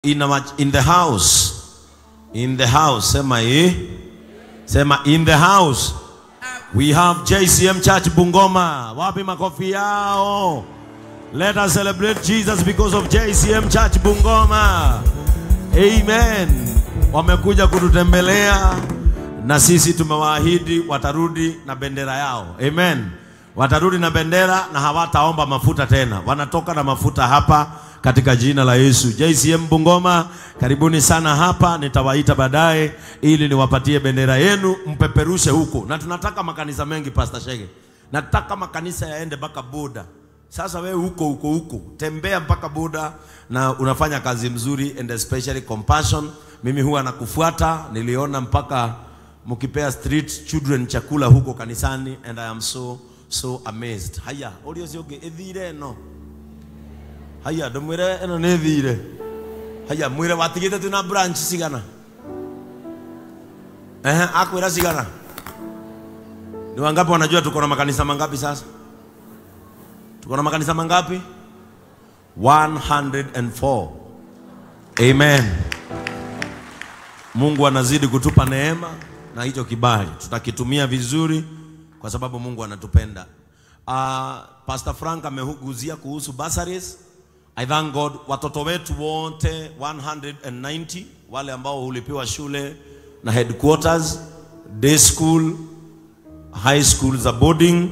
In the house. In the house. Sema eh. Sema in the house. We have JCM Church Bungoma. Wapi makofi yao. Let us celebrate Jesus because of JCM Church Bungoma. Amen. Wamekuja kututembelea na sisi tumewaahidi watarudi na bendera yao. Amen. Watarudi na bendera na hawataomba mafuta tena. Wanatoka na mafuta hapa katika jina la Yesu. JCM Bungoma, karibuni sana hapa. Nitawaita baadaye ili niwapatie bendera yenu mpeperushe huko. Na tunataka makanisa mengi, Pastor Shege. Nataka makanisa yaende mpaka boda. Sasa wewe huko huko huko, tembea mpaka boda na unafanya kazi mzuri, and especially Compassion. Mimi huwa nakufuata, niliona mpaka mkipea street children chakula huko kanisani, and I am so amazed. Haya, olio sioge ethire no. Haya, ndumwire eno ni thire. Haya, mwire watigite tuna branch cigana. Akwira cigana. Ni wangapi wanajua tuko na makanisa mangapi sasa? Tuko na makanisa mangapi? 104. Amen. Mungu anazidi kutupa neema na hicho kibali. Tutakitumia vizuri kwa sababu Mungu anatupenda. Pastor Frank amehuguzia kuhusu bursaries. I thank God, watoto wetu wote 190 wale ambao hulipiwa shule na headquarters, day school, high school za boarding,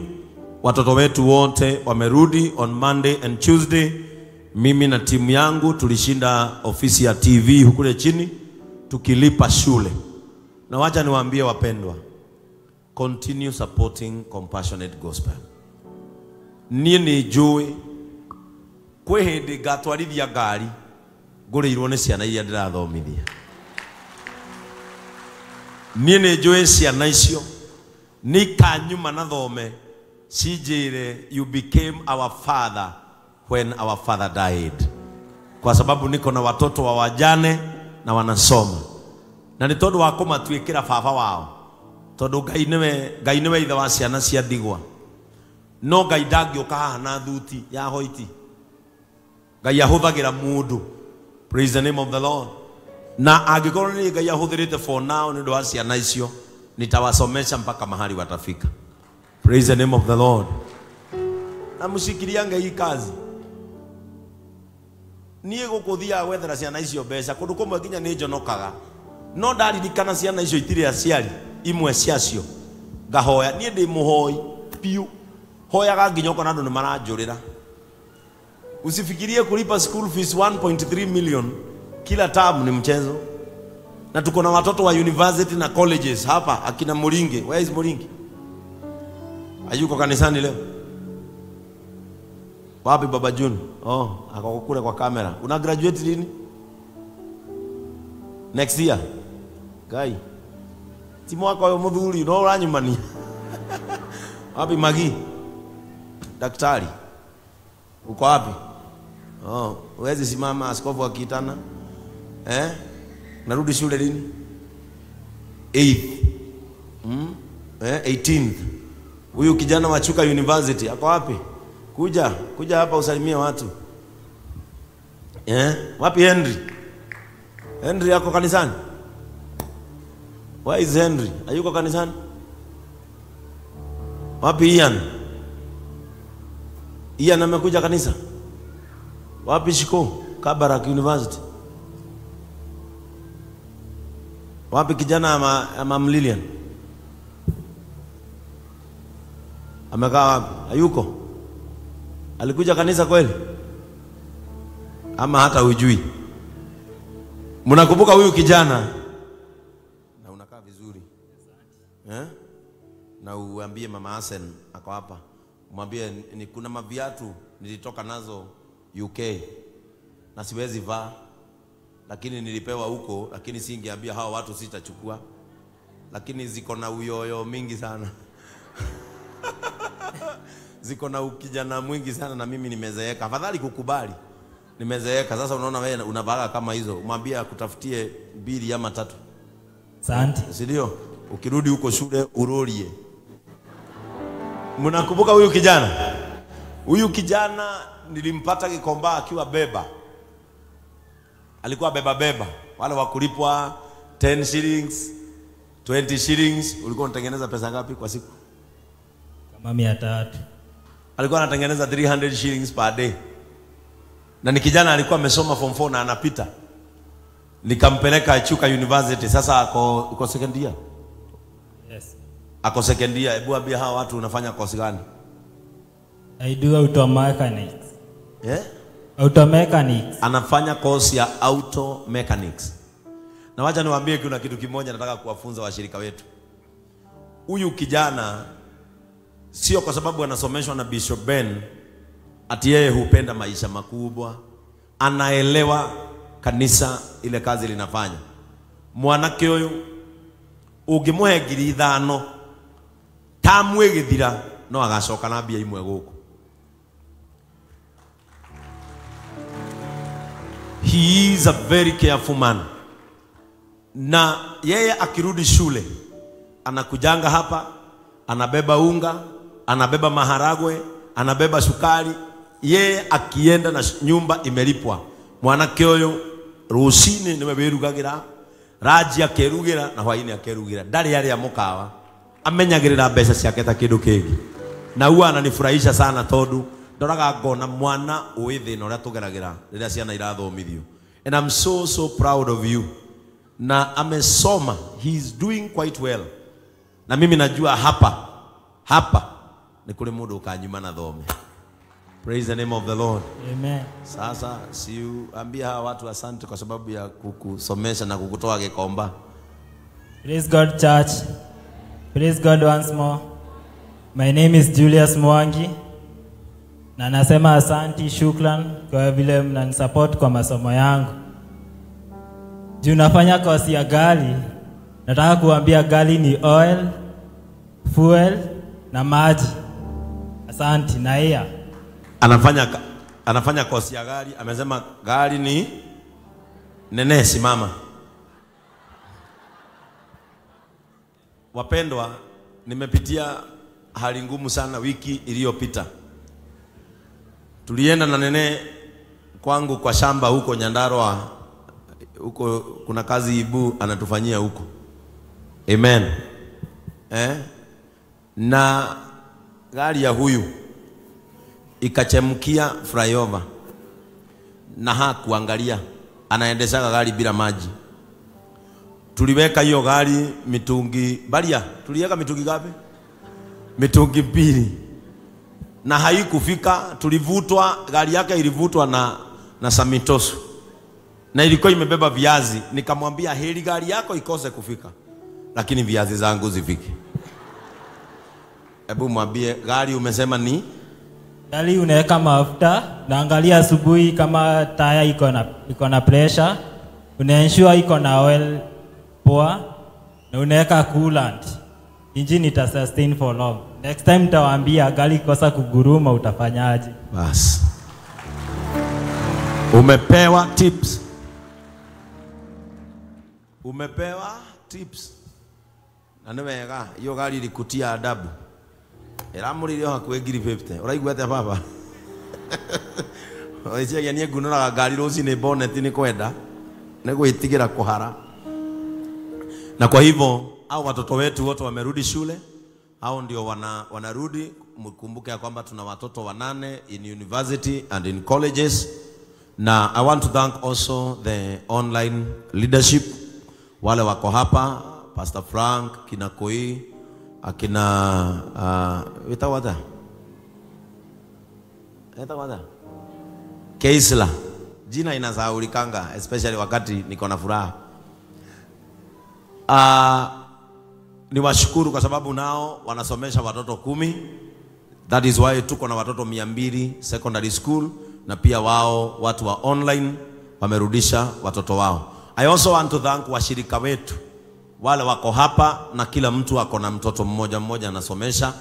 watoto wetu wote wamerudi on Monday and Tuesday. Mimi na timu yangu tulishinda ofisi ya TV huko chini tukilipa shule. Na wacha niwaambie wapendwa, continue supporting Compassionate Gospel. Niĩ njũĩ kwĩ hĩndĩ ngatwarithia ngari ngũrĩirwo nĩ ciana iria ndĩrathomithia. Niĩ nĩ njũĩ ciana icio nĩikanyuma na thome cinjĩre, you became our father when our father died. Kwa sababu niko na watoto wa wajane na wanasoma. Na nĩ tondũ wa kũmatuĩkĩra baba wao. Tondũ Ngai nĩwe ithe wa ciana cia ndigwa. No Ngai ndangĩũka haha na thuti ya hoiti. Ngai ahũthagĩra mũndũ. Praise the name of the Lord. Na angĩkorwo nĩ Ngai ahũthĩrĩte for now nĩ ũndũ wa ciana icio, nitawasomesha mpaka mahali watafika. Praise the name of the Lord. Na mshikiliange hii kazi. Niĩ gũkũthiaga gwethera ciana icio mbeca kũndũ kũmwe nginya nĩ njonokaga. No ndaririkana ciana icio itirĩ aciari imwe ciacio ngahoya. Niĩ ndĩ mũhoi piũ. Hoyaga nginya ũkona andũ nĩ maranjũrĩra. Usifikirie kulipa school fees 1.3 million kila term ni mchezo. Na tuko na watoto wa university na colleges hapa, akina Muringi. Where is Muringi? Hayuko kanisani leo. Wapi Baba June? Oh, ako kule kwa kamera. Una graduate lini? Next year. Guy. Ti mwaka uyu muthuri no uranyumania. Wapi Magi? Daktari. Uko wapi? Oh, huwezi simama askofu akiitana. Eh? Narudi shule lini? 8th. 18th. Huyu kijana wa Chuka University ako wapi? Kuja hapa usalimie watu. Eh? Wapi Henry? Henry yako kanisani? Where is Henry? Hayuko kanisani? Wapi Ian? Ian amekuja kanisa? Wapi Shiko? Kabarak University. Wapi kijana ama Lilian? Amekaa wapi? Hayuko? Alikuja kanisa kweli? Ama hata hujui? Mnakumbuka huyu kijana? Na unakaa vizuri. Eh? Na uambie Mama Hasen ako hapa. Mwambie ni kuna maviatu nilitoka nazo UK na siwezi vaa, lakini nilipewa huko, lakini singeambia hawa watu sitachukua, lakini ziko na uyoyo mingi sana. Ziko na ukijana mwingi sana na mimi nimezeeka. Afadhali kukubali nimezeeka. Sasa unaona wewe unavaa kama hizo, mwambie akutafutie 2 ama 3. Asante. Si ndio? Ukirudi huko shule urolie. Mnakumbuka huyu kijana? Huyu kijana nilimpata Gikomba akiwa beba. Alikuwa beba beba. Wale wa kulipwa 10 shillings, 20 shillings. Ulikuwa unatengeneza pesa ngapi kwa siku? Kama 300. Alikuwa anatengeneza 300 shillings per day. Na ni kijana alikuwa amesoma form 4 na anapita. Nikampeleka Chuka University. Sasa ako uko second year? Yes. Ako second year. Hebu ambia hawa watu unafanya course gani? I do auto mechanics. Yeah? Auto mechanics. Anafanya course ya auto mechanics. Na wacha niwaambie kuna kitu kimoja nataka kuwafunza washirika wetu. Huyu kijana sio kwa sababu anasomeshwa na Bishop Ben ati yeye hupenda maisha makubwa. Anaelewa kanisa ile kazi linafanya. Mwanake uyu ungimuhe 5,000 tamu igithira no agacoka na mbia imwe guku. He is a very careful man. Na yeye akirudi shule anakujanga hapa, anabeba unga, anabeba maharagwe, anabeba sukari. Yeye akienda na nyumba imelipwa. Mwanake uyu rucini niwe wirugagira, raji akerugira na hwaini akerugira. Ndari aria mukawa amenyagirira mbeca ciake ta kindu kingi. Na huwa ananifurahisha sana tondu ndoraga ngona mwana uwi thina uria tugeragira riria ciana irathomithio. And I'm so proud of you. Na amesoma, he is doing quite well. Na mimi najua hapa ni kule mundu ukanyuma na thome. Praise the name of the Lord. Amen. Sasa siuambia hawa watu asante kwa sababu ya kukusomesha na kukutoa Gikomba. Praise God church. Praise God once more. My name is Julius Mwangi. Na nasema asanti, shukran kwa vile mnanisupport kwa masomo yangu. Juu nafanya kosi ya gari, nataka kuambia gari ni oil, fuel na maji. Asanti na air. Anafanya kosi ya gari, amesema gari ni nene simama. Wapendwa, nimepitia hali ngumu sana wiki iliyopita. Tulienda na nene kwangu kwa shamba huko Nyandarua, huko kuna kazi Ibu anatufanyia huko. Amen. Na gari ya huyu ikachemkia flyover na hakuangalia, anaendesha gari bila maji. Tuliweka hiyo gari mitungi baria, tuliweka mitungi ngapi? Mitungi 2. Na haikufika, tulivutwa, gari yake ilivutwa na Samitosu. Na ilikuwa imebeba viazi. Nikamwambia heri gari yako ikose kufika, lakini viazi zangu zifike. Hebu mwambie gari umesema ni gari unaweka mafuta, naangalia asubuhi kama taya iko na pressure, unaensure iko na oil poa, na unaweka coolant. Engine ita sustain for long. Next time nitawaambia gari ikosa kuguruma utafanyaje. Bas. Umepewa tips. Umepewa tips. Na nĩ wega hiyo gari ilikutia adabu. Ĩramũrire hakuhĩ 50. Ũraigua atĩa baba? Oiciagia niĩ ngunoraga ngari rũcinĩ bonnet nĩ kwenda nĩ gwĩtigĩra kũhara. Na kwa hivyo hao watoto wetu wote wamerudi shule. Hao ndio wanarudi. Mkumbuke ya kwamba tuna watoto 8 in university and in colleges. Na I want to thank also the online leadership. Wale wako hapa, Pastor Frank, kina Koi, akina wita Keisla. Jina inasahaulikanga especially wakati niko na furaha. Niwashukuru kwa sababu nao wanasomesha watoto 10. That is why tuko na watoto 200 secondary school, na pia wao watu wa online wamerudisha watoto wao. I also want to thank washirika wetu wale wako hapa, na kila mtu ako na mtoto mmoja mmoja anasomesha,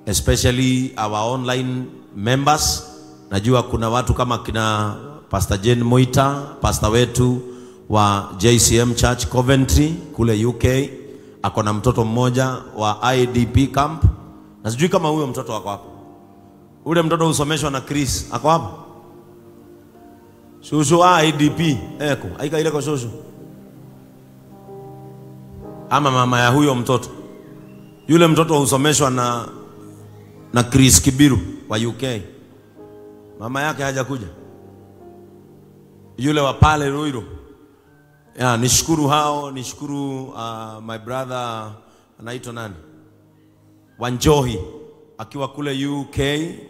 especially our online members. Najua kuna watu kama kina Pastor Jane Moita, pastor wetu wa JCM Church Coventry kule UK, ako na mtoto mmoja wa IDP camp. Na sijui kama huyo mtoto wako hapa. Ule mtoto husomeshwa na Chris, ako hapa? Shushu wa IDP eko aika ile kwa shushu ama mama ya huyo mtoto. Yule mtoto husomeshwa na Chris Kibiru wa UK. Mama yake hajakuja. Yule wa pale Ruiru. Ya, nishukuru hao, nishukuru my brother anaitwa nani? Wanjohi akiwa kule UK,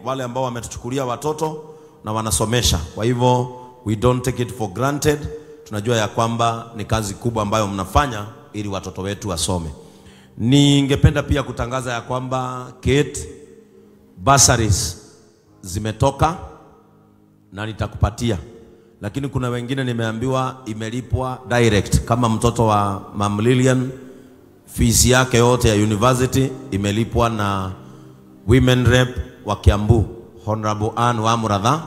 wale ambao wametuchukulia watoto na wanasomesha. Kwa hivyo we don't take it for granted. Tunajua ya kwamba ni kazi kubwa ambayo mnafanya ili watoto wetu wasome. Ningependa pia kutangaza ya kwamba Kate, bursaries zimetoka na nitakupatia. Lakini kuna wengine nimeambiwa imelipwa direct, kama mtoto wa Mam Lilian, fees yake yote ya university imelipwa na Women Rep wa Kiambu, Honorable Ann Wamuratha.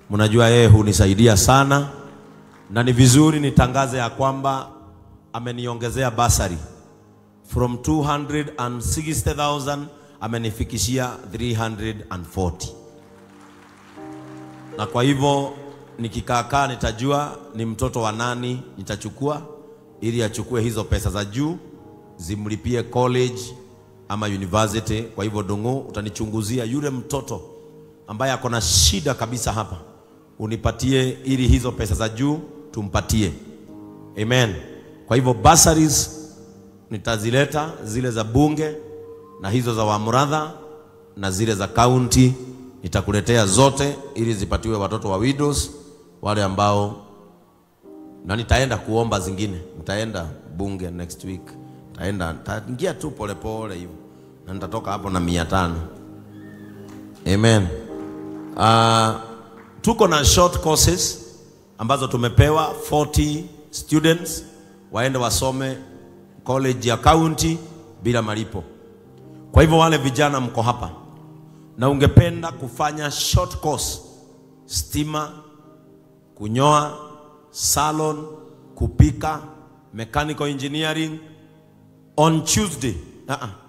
Mnajua yeye hunisaidia sana, na ni vizuri nitangaze ya kwamba ameniongezea bursary from 260,000 amenifikishia 340. Na kwa hivyo nikikaakaa nitajua ni mtoto wa nani nitachukua ili achukue hizo pesa za juu zimlipie college ama university. Kwa hivyo Dongo, utanichunguzia yule mtoto ambaye ako na shida kabisa hapa, unipatie ili hizo pesa za juu tumpatie. Amen. Kwa hivyo bursaries nitazileta, zile za bunge na hizo za Wamuratha na zile za county nitakuletea zote ili zipatiwe watoto wa widows wale ambao, na nitaenda kuomba zingine. Nitaenda bunge next week. Nitaenda, nitaingia tu pole pole hivyo na nitatoka hapo na 500. Amen. Tuko na short courses ambazo tumepewa 40 students waende wasome college ya county bila malipo. Kwa hivyo wale vijana mko hapa na ungependa kufanya short course, stima, kunyoa, salon, kupika, mechanical engineering, on Tuesday.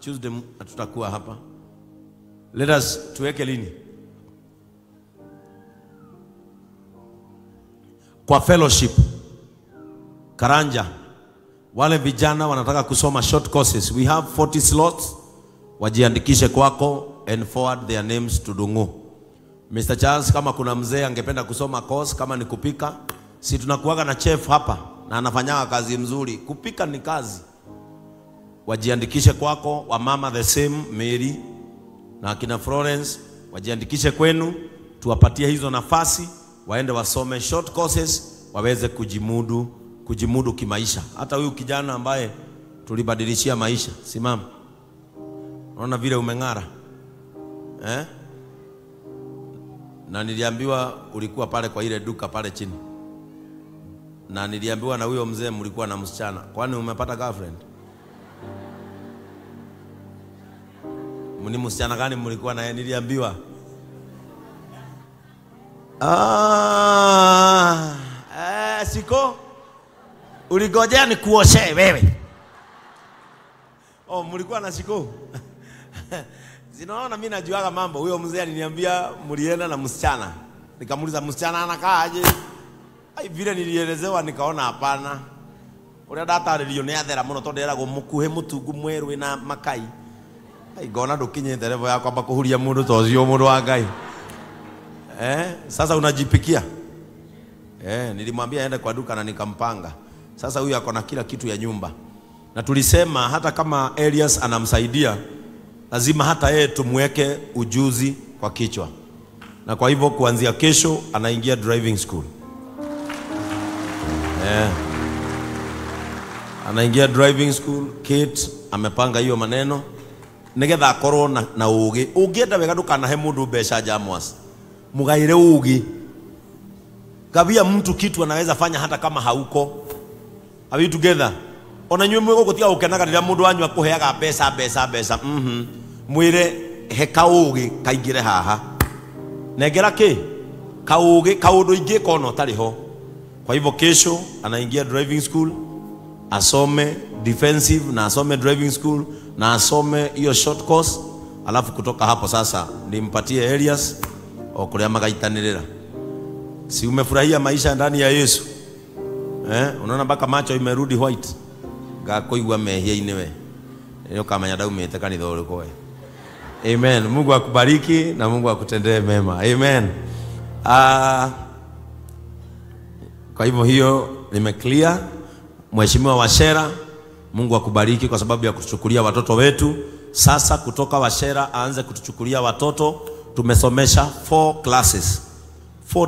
Tuesday tutakuwa hapa. Let us tuweke lini? Kwa fellowship Karanja, wale vijana wanataka kusoma short courses, we have 40 slots. Wajiandikishe kwako and forward their names to Dungu. Mr. Charles, kama kuna mzee angependa kusoma course kama ni kupika, si tunakuaga na chef hapa na anafanyaga kazi mzuri. Kupika ni kazi. Wajiandikishe kwako. Wamama the same, Mary na akina Florence, wajiandikishe kwenu, tuwapatie hizo nafasi waende wasome short courses waweze kujimudu kimaisha. Hata huyu kijana ambaye tulibadilishia maisha, simama. Unaona vile umeng'ara? Eh? Na niliambiwa ulikuwa pale kwa ile duka pale chini. Na niliambiwa na huyo mzee mlikuwa na msichana. Kwani umepata girlfriend? Ni msichana gani mlikuwa naye? Niliambiwa. Siko uligojea nikuoshe wewe. Oh, mlikuwa na siko. Zinaona mimi najuaga mambo. Huyo mzee aliniambia mlienda na msichana. Nikamuuliza msichana anakaa aje? Ai, vile nilielezewa nikaona hapana. Uria ndatarĩrio nĩ athera mũno tondũ eragwo mũkuhĩ mũtungu mwerũ na makai. Ai, ngona ndũkinyĩte level ya kwamba kũhuria mũndũ ta ũcio, mũndũ wa Ngai. Sasa unajipikia. Nilimwambia aende kwa duka na nikampanga. Sasa huyu ako na kila kitu ya nyumba. Na tulisema hata kama Elias anamsaidia, lazima hata yeye tumweke ujuzi kwa kichwa. Na kwa hivyo kuanzia kesho anaingia driving school. Anaingia driving school. Kate amepanga hiyo maneno nigetha akorwo na ugi. Ungienda wega ndukanahe mundu mbeca jamwas. Mugaire ugi. Gawia mtu kitu anaweza fanya hata kama hauko. Are we together? Ona nywe mwego gutiga gukenaga rĩrĩa mũndũ wanyu akũheaga mbeca mbeca mbeca. Mwĩre he kaũgĩ kaingĩre haha. Nengera kĩ? Kaũgĩ, kaũndũ ingĩka ona ũtarĩ ho. Kwa hivyo kesho anaingia driving school, asome defensive na asome driving school na asome hiyo short course, alafu kutoka hapo sasa nimpatie Elias o kuria magaitanirira. Si umefurahia maisha ndani ya Yesu? Unaona mpaka macho imerudi white. Gakoigwa mehia-inĩ we. Nĩ ũkamenya ndaumĩte kanitha ũrĩkũ we. Amen. Mungu akubariki na Mungu akutendee mema. Amen. Kwa hivyo hiyo nimeclear. Mheshimiwa Wachera, Mungu akubariki kwa sababu ya kutuchukulia watoto wetu. Sasa kutoka Wachera aanze kutuchukulia watoto. Tumesomesha 4 classes. 4